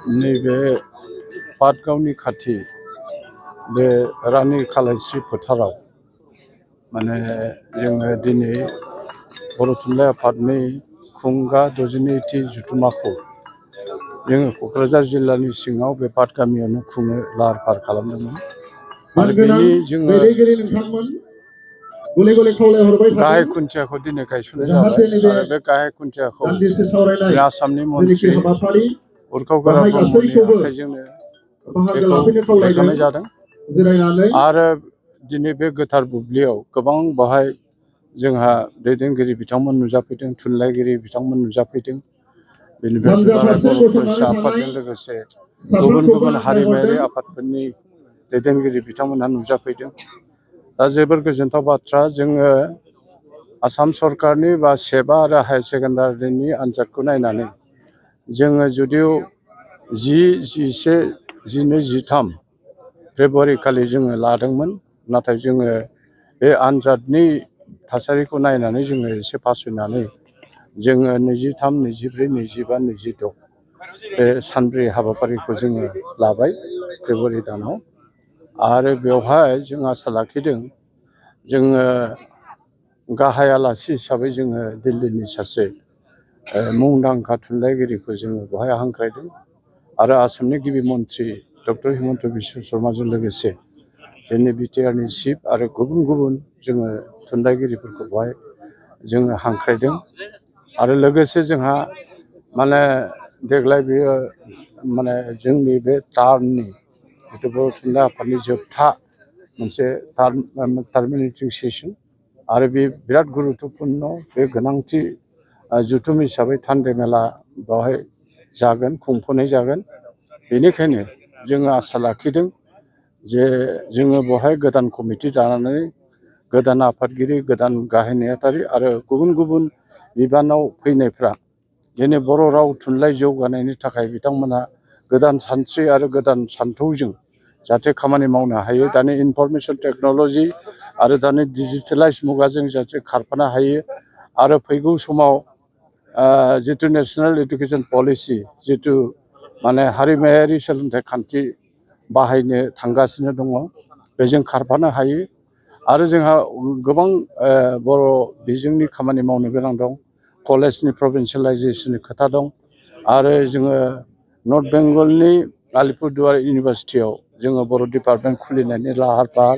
नैबे पाटगावनि खाथि बे रानि खालायस्रि फोथाराव माने जोङो दिनै बर' थुनलाइ आफादनि खुंगा 62थि जथुम्माखौ जोङो क'क्राझार जिल्लानि सिङाव बे पाट गामियावनो खुंनो लाहार फाहार खालामदोंमोन। आरो बेनि जोङो गाहाय खुन्थियाखौ दिनै गायसननाय जाबाय आरो बे गाहाय खुन्थियाखौ आसामनि मन्त्रि उरखाव गोरा ब्रह्मनि आखाइजोंनो बेखौ दैखांनाय जादों। आरो दिनै बे गोथार बुब्लियाव गोबां बाहाय जोंहा दैदेनगिरि बिथांमोन नुजाफैदों, थुनलाइगिरि बिथांमोन नुजाफैदों। बेनिफ्राय दुलाराय बर' फरायसा आफादजों लोगोसे गुबुन गुबुन हारिमायारि आफादफोरनि दैदेनगिरि बिथांमोनहा नुजाफैदों। दा जोबोर गोजोनथाव बाथ्रा, जोङो आसाम सरकारनि बा सेबा आरो हायार सेकेन्डारिनि आनजादखौ नायनानै जोङो जुदिव 10, 11, 12, 13 फेब्रुवारि खालि जोङो लादोंमोन, नाथाय जोङो बे आनजादनि थासारिखौ नायनानै जोङो एसे फासयनानै जोङो 23, 24, 25, 26 बे सानब्रै हाबाफारिखौ जोङो लाबाय फेब्रुवारि दानाव। आरो बेवहाय जों आसा लाखिदों जोङो गाहाय आलासि हिसाबै जोङो दिल्लीनि सासे मुंदांखा थुनलाइगिरिखौ जोङो बेवहाय हांख्रायदों आरो आसामनि गिबि मन्त्रि डक्टर हिमन्त बिश्व शर्माजों लोगोसे जोंनि बिटिआरनि चिफ आरो गुबुन गुबुन जोङो थुनलाइगिरिफोरखौ बेवहाय जोङो हांख्रायदों। आरो लोगोसे जोंहा माने देग्लाय बेयो माने जोंनि बे टार्मनि जिथु बर' थुनलाइ आफादनि जोबथा मोनसे टार्मिनेटिं सेसन आरो बे बिराद गुरुत्तपुर्ण, बे गोनांथि जथुम हिसाबै थान्दै मेला बेवहाय जागोन, खुंफुंनाय जागोन। बेनिखायनो जोङो आसा लाखिदों जे जोङो बेवहाय गोदान कमिटि दानानै गोदान आफादगिरि, गोदान गाहाय नेहाथारि आरो गुबुन गुबुन बिबानाव फैनायफ्रा दिनै बर' राव थुनलाइ जौगानायनि थाखाय बिथांमोना गोदान सानस्रि आरो गोदान सान्थौजों जाहाथे खामानि मावनो हायो। दानि इनफरमेसन टेक्न'लजि आरो दानि डिजिटेलाइज मुगाजों जाहाथे खारफानो हायो। आरो फैगौ समाव जिथु नेशनेल इडुकेसन पलिसि, जिथु माने हारिमायारि सोलोंथाइ खान्थि बाहायनो थांगासिनो दङ, बेजों खारफानो हायो। आरो जोंहा गोबां बर' बिजोंनि खामानि मावनो गोनां दं, कलेजनि प्रभिन्सियेलाइजेसननि खोथा दं। आरो जोङो नर्थ बेंगलनि आलिपुरदुवार इउनिभारसिटियाव जोङो बर' डिपार्टमेन्ट खुलिनायनि लाहार फाहार